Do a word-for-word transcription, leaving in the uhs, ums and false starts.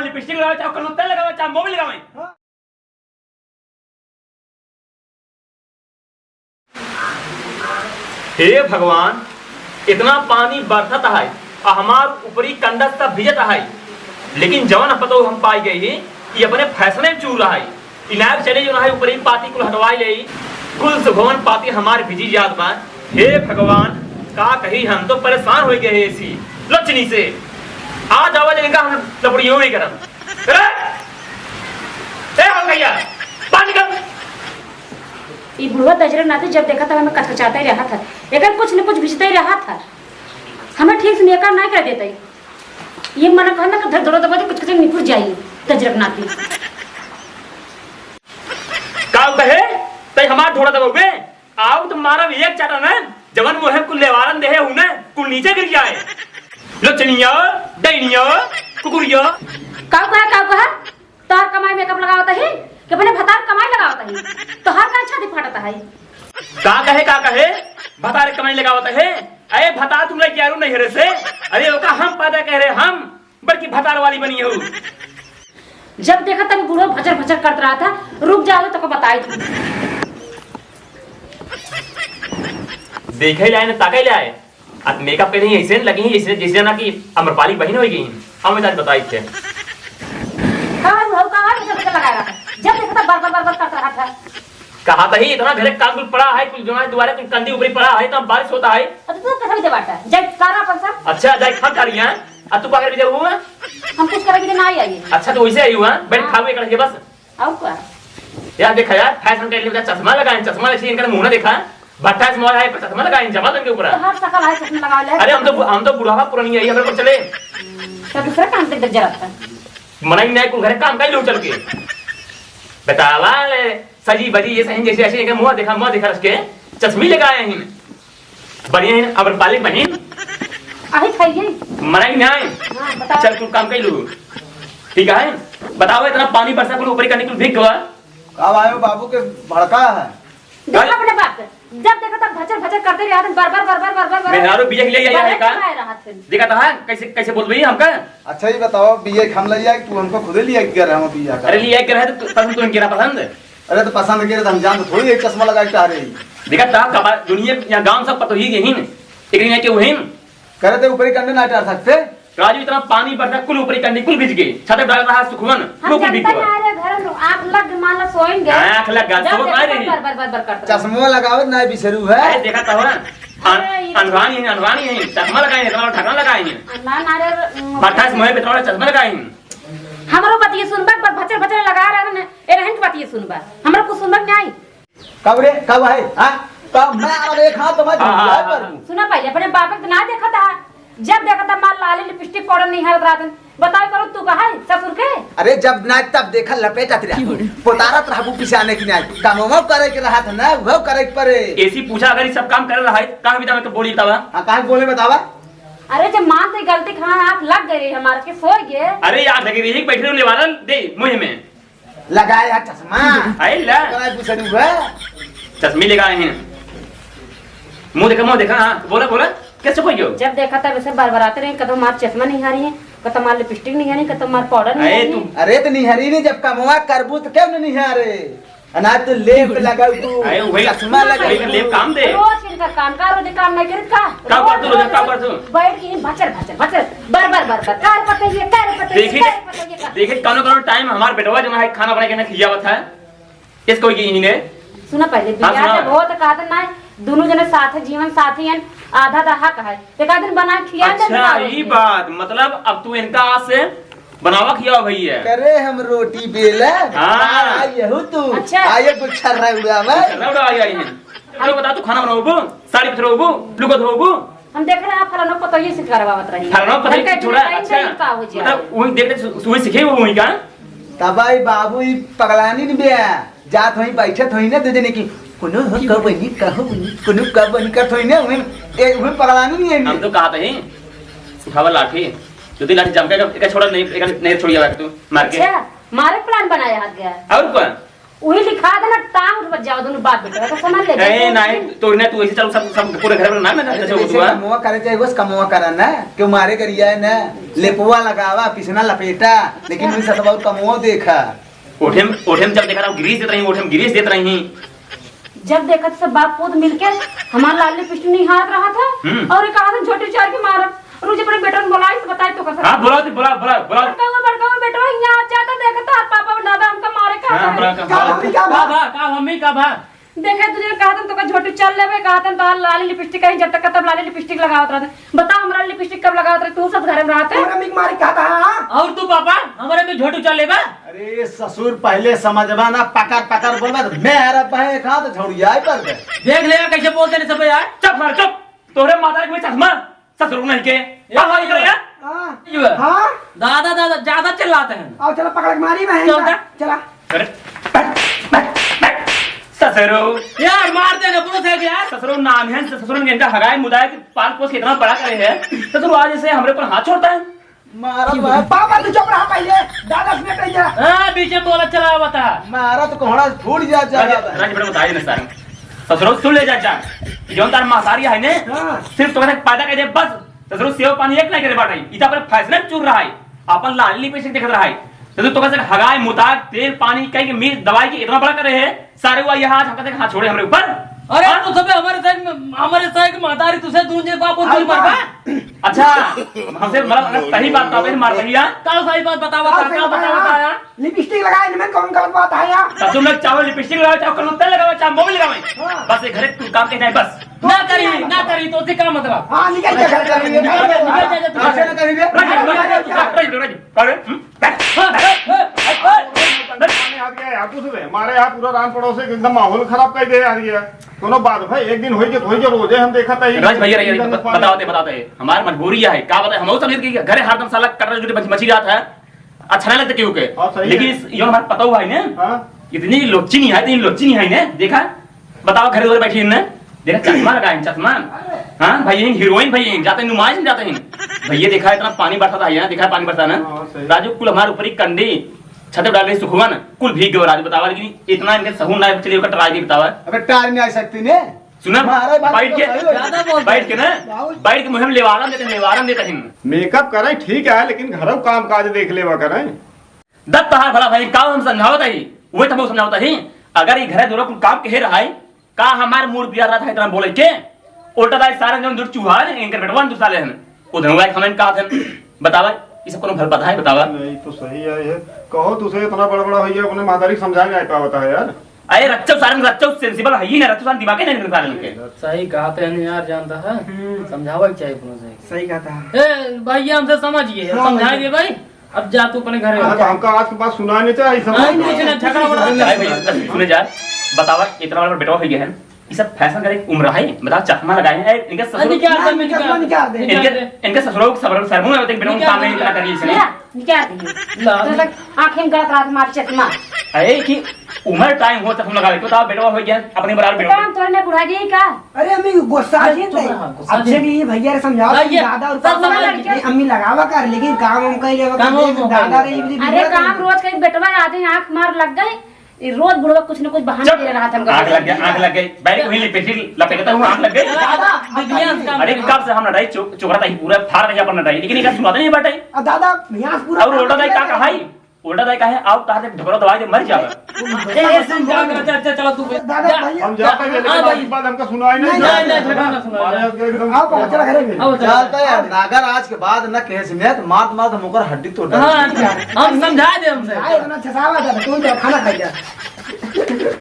लिपस्टिक लगावे, चाहे कनौता लगावे, चाहे मोबिल लगावे। हे भगवान, इतना पानी बरसत है और हमार ऊपरी कंडस सब भिजत है, लेकिन जवन पतोह हम पाई गई ही, ये अपने फैशन में चूर रहा है। इनार चले जो है, ऊपरी पाती कुल हटवाई ले, कुल सुभवन पाती हमार भिजी जात बा। हे भगवान, का कही, हम तो परेशान हो गए हैं इसी लचनी से। आ जावा, इनका हम लपड़ियों ही करम। अरे, ए हो गया, बाहर निकल। ई बुढ़वा दजरा नाती जब देखा तब हमें कचकचाते रहत है, एकर कुछ न कुछ भिजते रहत है। हमें ठीक से मेकअप नहीं कर देते। ये मना कहना कि धर दौड़ा दबा दे, कुछ कुछ निपुर जाई दजरक नाती। का कहे? तई हमार ढोड़ा दबावे? आओ तो मारा भी एक चाटा ना, जवन मुहे कुल लेवारन देहे हूँ ना, कुल नीचे गिर जाए। लो चनिया, डैनिया, कुकुरिया। काऊ कहा, काऊ कहा? तोहर कमाई मेकअप लगावत ही कि अपने भतार कमाई लगावत ही? तोहर का छाती फाटत है? का कहे, का कहे? भतार कमाई लगावत है? अरे भतार तुम लेके आलू नहीं हरे से? अरे ओका हम पैदा कह रहे हम, बड़की भतार वाली बनी हो। जब देखा तब बूढ़ो भचर भचर करत रहा था। रुक जाओ तो को बताई। देखे लाए न ताके लाए। अब मेकअप के नहीं ऐसे लगी ही, ऐसे जैसे ना कि अम्रपाली बहन हो गई। हम आज बताई थे। कहाँ हो, कहाँ हो, जब तक लगाया रहा। जब देखा तब बर बर बर बर करता रहा था। कहा तो ही इतना घरे काम कुल पड़ा है, कुल जो है दुआरे कुल कंदी ऊपरी पड़ा है, तो बारिश होता है। अब तू कैसे भी बाटा? जय कारा अपन सब। अच्छा, जय खान खा रही है। अब तू पकड़ भी जाऊ हुआ? हम कुछ करेंगे ना आई आई। अच्छा, तो वैसे आई हुआ, बैठ हाँ। खाओ एक लगे बस। और का? यार देखा यार, फैशन के लिए चश्मा लगाए, चश्मा ऐसे इनका मुंह ना देखा। भट्टा से मोबाइल है, चश्मा लगाए, जमा देंगे ऊपर। तो हर सकल है चश्मा लगा ले। अरे हम तो, हम तो बुढ़ावा पुरानी आई, हमारे पर चले। तो दूसरा काम पे जरा था। मना ही नहीं, कुल घर काम कर लो चल के। बतावा ले, सजी बजी ये सही जैसे ऐसे इनका मुंह देखा, मुंह देखा रख के चश्मी लगाए हैं। बढ़िया है, अम्रपाली बहिन। आही खाइए। मना ही नहीं। हाँ, बताओ। चल, तू काम कर लू। ठीक है? बताओ, इतना पानी बरसा, कुल ऊपरी करने कुल भीग गवा। का भाई, बाबू के भड़का है? देख अरे। अपने बाप के। जब देखो तब भचर भचर करते रहे, बर बर बर बर बर बर बर। मेहरारू बिया के लिए आई है बड़े का? कमाए रहत है। देखा था, कैसे, कैसे बोल रही है हमका? अच्छा, ये बताओ, बिया हम ले आए, तू हमको खुदे ले आए, घर हम बिया का? अरे, ले आए, घर है तो तब तो इनके ना पसंद है। अरे तो पसंद के तो हम जान तो थोड़ी एक चश्मा लगा के टहरे। देखा ता कबा दुनिया या गांव सब पतो ही गहिन। एकरी नहीं के उहिन। करे ते ऊपरी कंडे ना टहर सकते। राजू इतना पानी बरसा कुल ऊपरी कंडी कुल भीज गए। छाते डाल रहा सुखवन, हम वो कुल भीग जानते गवा। हैं, अरे घर में आँख लग के मान लो सोएंगे। हाँ, आँख लग गया, जब सोच देखो ना रही। बर, बर, बर, बर करता है। चश्मा लगावे ना बिसरू है। अरे देखा तो ना। अरे, अन-, ये अनवानी है, अनवानी है। चश्मा लगाए हैं, इतना ढकना लगाए हैं। ना, ना रे, उम, भट्टा से मुँह पे इतना चश्मा लगाए हैं। हमरो बतिये सुनबा, पर भचर भचर लगा रहा है ना। ए रहन के बतिये सुनबा। हमरो कुछ सुनबा नहीं। कब रे, कब है? हाँ? कब मैं, अरे एक हाथ तो मैं हाँ, हाँ, झुंझुला हाँ, पर हाँ। हूँ। सुना पहले, अपने बाप के ना देखा था, जब देखा था मार लाली लिपस्टिक पाउडर नहीं हालत रहत। बताओ करो तू कहा है ससुर के? अरे जब ना तब देखा लपेटत रहा। पोतारत रहबू पिसाने की नहीं। कमवा करे के रहत ना, वो करे के परे। ऐसी पूछा अगर ये सब काम कर रहा है, कहाँ भी तो बोली बतावा? हाँ, कहाँ बोले बतावा? अरे जब मान तो गलती खान आँख लग गई हमार के सोए गए। अरे यार लगी रही, बैठे रहने वाला दे मुँह में। लगाए है चश्मा। आए ला। लगाए बुसरू बा। चश्मे लगाए हैं। मुँह देखा, मुँह देखा, हाँ, बोला, बोला। कैसे कोई हो? जब देखा तब ऐसे बरबराते रहे, कतो मार चश्मा नहीं हारी है, कतो मार लिपस्टिक नहीं हारी, कतो मार पाउडर नहीं अरे हारी तू है। अरे तो निहारी नहीं, जब कमवा करबू तो क्यों नहीं निहारे? अनाज तो लेप लगाऊ तू, अरे वही, चश्मा लगाऊ वही तू। लेप काम दे। रोज इनका काम, का रोज काम नहीं करित का? का रोज, करतू, रोज रोज का करतू? बैठ के ही भचर, भचर, भचर, बर, बर, बर, बर, कार पतइये, कार पतइये, देखी, कार पतइये, कार देखी, कौनो, कौनो टाइम हमार बेटवा जो है खाना बना के ना खियावत है, इस कोई की ही ने। सुना पहले, हाँ, बियाह सुना। जब हो तो कहत ना, दोनों जने साथ है, जीवन साथी हैं, आधा आधा हक है। एक आध दिन बना के खिया दे अच्छा, ना। ई बात, मतलब, अब तू इनका आज से बनावा खियावा भैया। करे हम रोटी बेला, हाँ। आ, यहू तू, अच्छा। आ, ये कुछ छर्रा उड़ावा। छर्रा उड़ावा आई है। चलो बता, तू खाना बनाबू, साड़ी पथरबू, लुगो धोबू? हम देख रहे हैं, फलाना पतोहिए से करवावत रही। फलाना पतोहिए हम कहे, छोड़ा, "नहीं, अच्छा। नहीं, का हो जाए?" मतलब, वही देख, देख, सु-, सुबह सीखे वो वही का। तब आई बाबू, ई पगलानी न बे, जात होई, बैठत होई ना, दू जने की, कोनो हो, कब बनी, कहो बनी, कोनो कब बनी, करत होई ना, उहे, ए, उहे पगलानी नहीं है। हम तो कहा थे, उठावा लाठी, दो तीन लाठी जम के, एक छोड़ा नहीं, एक नहीं छोड़िया तू, मार के। अच्छा, मारे प्लान बनाया हाथ गया। और कौन? वही लिखा देना, टांग उठ बच जाओ दोनों बाप बेटा, तो समझ ले। ए, नहीं, तो ना तू ऐसे चल, सब, सब पूरे घर में ना, ना, ना, जैसे जैसे हुआ। कमवा करे चाहे बस कमवा करा ना, क्यों मारे करिया है ना, लेपवा लगावा, पिसना लपेटा, लेकिन वही ससुर बहुत कमवा देखा। ओठे में, ओठे में जब देखा था, गिरीस देत रही, ओठे में गिरीस देत रही। जब देखा तो सब बाप पूत मिलके हमार लाल लिपस्टिक नहीं हाथ रहा था हम्म। और ये कहा था झोटी चार के मारब। रुक जा, अपने बेटवा के बोलाई तो बताई तो का। हाँ, बुलाओ, बुलाओ, बुलाओ, बुलाओ। बड़का हुआ, बड़का हुआ बेटवा यहाँ आ जाता, देखा तो पापा और दादा हमका मारे का हाँ, है। बुलाओ, का का बुलाओ। मम्मी का का भा? भा, का मम्मी का भा? देखे तुझे कहा था तो का झोटी चल लेबे, कहा था तो लाली लिपस्टिक कहीं जब तक तब लाली लिपस्टिक लगावत रहते। बता हमरा लिपस्टिक कब लगावत रहे, तू सब घर में रहते। और मम्मी के मारे कहा था, हाँ? और तू पापा, हमारे में झोटू चल लेबा? अरे ससुर, पहले समझबा ना, पकड़ पकड़ बोलबा तो मैं हरा बहे खा तो झौड़िया ही पर दे। देख लेगा कैसे बोलते नहीं सब यार। चुप मार, चुप। तोहरे माता के चश्मा, ससुर नहीं के। ये का हाल करे यार? हाँ। ये हाँ? दादा, दादा, ज्यादा चिल्लाते हैं। आओ चला पकड़ के मारी मैं चल इनका। जा। चला। अरे, बैठ, बैठ, बैठ। ससुरो। यार, मार देना, पुलिस है यार। ससुरो नाम है, ससुरो ने इनका हगाई मुदाई के पाल पोस के इतना बड़ा करे है। ससुरो आज इसे हमरे ऊपर हाथ छोड़ता है। मारा तो है। पापा, तू चुप रहा पहले। दादा से नहीं कहिए। हाँ, बीच में बोला चला बता। मारा तो कोहड़ा फूट जा, जा, राज, जा। राज बेटा बताइए ना सारे। ससुरो सुन ले जा, जा। जौन तार महतारी है ने, हाँ। सिर्फ तोहरे पैदा कर दे बस। ससुरो सेव पानी एक नहीं करे बाटे। इता पर फैसले में चूर रहा है। अपन लाली लिपस्टिक देखत रहा है। ससुरो तोहरे से हगाई मुताक तेल पानी कहीं के मीर दवाई के इतना बड़ा करे है। सारे हुआ यहाँ आज हमका देख हाथ छोड़े हमरे ऊपर। अरे हाँ? तू सबे हमारे साइड में, हमारे साइड में महतारी तुझे दूंजे बाप और हाँ, तू मरबा। हाँ। अच्छा, हमसे मतलब अगर सही बात बतावे मार भैया। का सही बात बतावा, का सही का बात बतावा बताया? यार? लिपस्टिक लगाए इनमें कौन गलत बात है यार? ससुर लोग चाहो लिपस्टिक लगाओ, चाहो कलर तेल लगाओ, चाहो मोबिल लगाओ। हाँ। बस ये घरे तू काम के नहीं बस। ना करी, ना करी, तो से का मतलब? हाँ, निकल जा घर से, निकल जा, निकल जा, तू घर से। राजू, राजू, राजू, राजू, अरे, हम्म? माने हाथ गया यार, तू सुबह हमारे यहाँ पूरा रान पड़ोस एकदम माहौल खराब कर दे यार। ये कोनो बात भाई, एक दिन होई के, होई के रोजे हम देखा था, राज भैया, रहिए, एकदम बत-, पानी। बताओ ते, बताओ ते। हमार मजबूरी है, का बताए, हम समझ के घरे हरदम साला कटर जुटी मच-, मची जात है, अच्छा नहीं लगता केहू के। हाँ, सही लेकिन है। इस, यो हमार पता हुआ है ना, हाँ। इतनी लोची नहीं है, इतनी लोची नहीं है ना, देखा, बताओ, घरे उधर बैठी है ना, देखा, चश्मा लगाए हैं, चश्मा। हाँ, भाई, यही हीरोइन, भाई, यही जाते हैं, नुमाइश में जाते हैं। भैया, देखा, इतना पानी बरसा था, यहाँ देखा, पानी बरसा ना। हाँ, सही। राजू, कुल हमारे ऊपर ही कंडी, छत पे डाल रही सुखवन, कुल भीग गए, राजू, बतावा, लेकिन इतना इनके सहूर ना चलिए, ओकर ट्राई नहीं बतावा। अबे, ट्राई नहीं आ सकती ने। सुना, हमारे बात बैठ तो के, सही हो। ज्यादा बोल बैठ के ना, बाबू। बैठ के मुँह में लेवारन देते, लेवारन देते हैं। मेकअप करे, ठीक है, लेकिन घरों काम काज देख लेवा करे। दत्त तहार भला भाई, का हम समझावत ही? वही तो हम समझावत ही। अगर ई घरे दूरा कुल काम कहे रहा है, का हमार मूड पिया रहा था इतना बोले के? उल्टा दाई सारे जौन दूर चूहा है, इनकर बेटवा न दूसरा ले हन। उधर वाला comment का थे? बतावा, ई सब कोनो भल पता है, बतावा। नहीं, तो सही है ये। कहो तुझे इतना बड़ा बड़ा भैया अपने महतारी समझा नहीं पावता है यार। अरे रच्चो सारन, रच्चो sensible है ही ना, रच्चो सारन दिमाग ही नहीं निकलता है इनके। सही कहा थे यार, जानता है, हम्म। समझावा के चाहिए अपनों से। सही कहा था। ए, भैया हमसे समझ गए, हाँ, समझाए भैया। दे भाई, अब जा तू अपने घरे। हाँ, तो हमका आज के बाद सुनाए नहीं चाहिए, समझ नहीं, नहीं, नहीं, झगड़ा बड़ा नहीं, नहीं, नहीं, सुने जा, बतावा, इतना बड़ा बेटवा हो गया है, ये सब fashion करे उम्र है, बताओ, चश्मा लगाए हैं, ए, इनके ससुर, अरे, क्या हाँ, कर, मैं चश्मा निकाल। निकाल दे। इनके, इनके ससुरों को सबर, शर्म नहीं होते, बेटों के निकाल सामने दे। इतना करिए इसने। ले, निकाल दे। ला। तो तक आँखें में गलत रात मार चश्मा। अरे, कि उम्र time हो, चश्मा लगा ले, बताओ, बेटवा हो गया, अपने बराबर तो बेटवा। काम तोड़ने बुढ़ा गई का? अरे, अम्मी, गुस्सा अरे, नहीं चुप थे। रहा, गुस्सा अब नहीं। जब ये भैया ने समझाओ, हाँ, ये दादा और सब पापा समझ ने, गए। अम्मी लगावा कर, लेकिन काम हम कहीं लेवा काम कर, हम दादा कहीं रे, अरे, बिगड़ काम गए। रोज कहीं बेटवा आते हैं, आँख मार लग गए। ये रोज बुढ़वा कुछ न कुछ बहाना चुप। दे रहा था हमको। आँख लग गया, आँख लग गई। बैठ वहीं लिपस्टिक लपेटता हूँ, आँख लग गई। दादा, बिगड़िया से काम अरे, करो। कब से हम नटाई चो-, चोकरा ताही पूरा फाड़ रही अपन नटाई, लेकिन इनका सुनाते नहीं बाटे। आ, दादा, यहाँ पूरा और उल्टा दाई का कहा है? उल्टा दाई का है, आओ, तार से ढोकरा दवाई दे, मर जाओ। ए, ए, सुन, जा, जा, जा, जा, चलो तू। दादा, जा। भैया। हम जाते हैं, हाँ, लेकिन भाई। आज के बाद हमका सुनाई नहीं नहीं, जाता। नहीं, नहीं, झगड़ा ना सुनाई हमारे जाए। यहाँ एकदम हाँ, पापा, चला घरे में। आओ, चलो। चलता है यार, अगर आज के बाद न कहे सुने, तो मार, मार, तो मुकर हड्डी तोड़ डाल। हाँ, हम समझा दे हमसे। हाँ, इतना छसावा था, तू जा, खाना खा जा।